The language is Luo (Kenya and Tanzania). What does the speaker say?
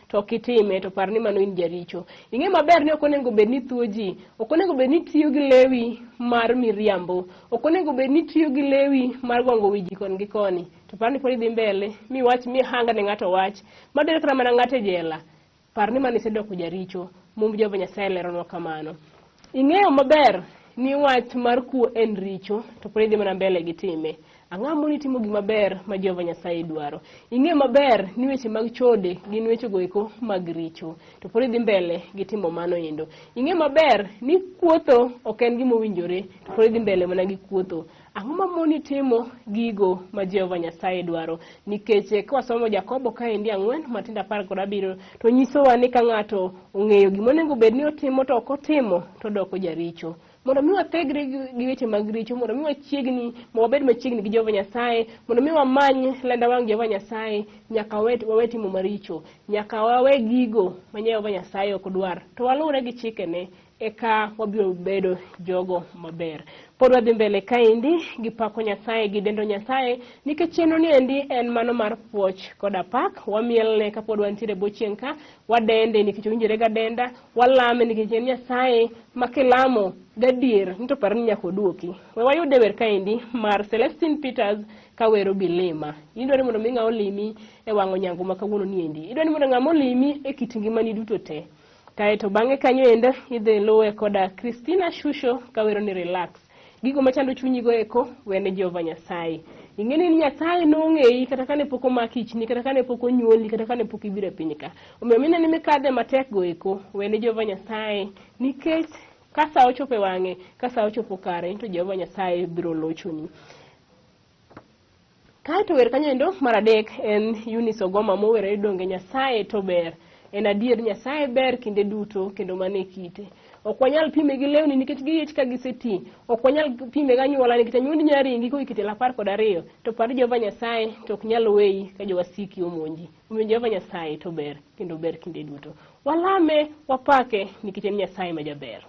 to ok itime to par ni mano in jaricho. Ing'e maber ni ok onego bed ni ithuo ji, ok onego bed ni itiyo gi lewi mar miriambo, ok onego bed ni itiyo gi lewi mar gwango wi ji koni gi koni. To par ni pod idhi mbele miwach mihang ne ng'ato wach mader kata mana ng'ato e jela. Par ni mano isedoko jaricho. Mumb Jehova Nyasaye leronwa kamano. Ing'eyo maber ni wach mar kuo en richo, to pod idhi mana mbele gi time. Ang'o moni timo gima ber ma Jehova Nyasaye dwaro? Ing'eyo maber ni weche mag chode gin wechego eko mag richo, to pod idhi mbele gi timo mano endo. Ing'eyo maber ni kuotho ok en gima owinjore, to pod idhi mbele mana gi kuotho. Ang'o ma moni timo gigo ma Jehova Nyasaye dwaro? Nikech eh, kwasomo Jakobo kaendi ang'wen matindo 17 to nyisowa ni ka ng'ato ong'eyo gima onego bed ni otimo to ok otimo to odoko jaricho. Mondo mi wathegre gi weche mag richo, mondo mi wachiegni, mondo wabed machiegni gi Jehova Nyasaye, mondo mi wamany lenda wang' Jehova Nyasaye, nyaka wawe timo maricho, nyaka wawe gigo ma Jehova Nyasaye ok dwar, to waluwre gi chikene eka wabiro bedo jogo maber. Pod wadhi mbele kaendi gi pako Nyasaye gi dendo Nyasaye nikech chenro ni endi en mano mar puoch koda pak. Wamielne kapod wantiere e bwo chieng' ka, wadende nikech owinjore gadenda, walame nikech en Nyasaye ma kilamo gadier ni to par ni nyaka oduoki. We wayude wer kaendi mar Celestine Peters kawero Bilima. Idwaro ni mondo mi ng'a olimi e wang' onyango ma kawuono ni endi. Idwaro ni mondo ng'ama olimi e kit ngimani duto te. Kaeto bang'e kanyo endo idhi luwe koda Christina Shusho kawero ni relax. Gigo machando chunyigo eko wene Jehova Nyasaye. Ing'e ni Nyasaye nong'eyi kata kane pok omaki ichni, kata kane pok onyuoli, kata kane pok ibiro e piny ka. Omiyo mineno ni mikadhe matek go eko wene Jehova Nyasaye nikech ka sa ochopo e wang'e, ka sa ochopo kare to Jehova Nyasaye biro lochoni. Kaeto wer kanyo endo mar adek en Eunice Ogoma mowero ni donge Nyasaye to ber. En adier Nyasaye ber kinde duto kendo mano e kite. Ok wanyal pime gi lewni nikech giyiech ka giseti. Ok wanyal pime gi anyuola nikech anyuondi nyalo ringi koik tielo 12. To par Jehova Nyasaye to ok nyal weyi ka jowasiki omonji. Omiyo Jehova Nyasaye to ber kendo ber kinde duto. Walame, wapake nikech en Nyasaye ma jaber.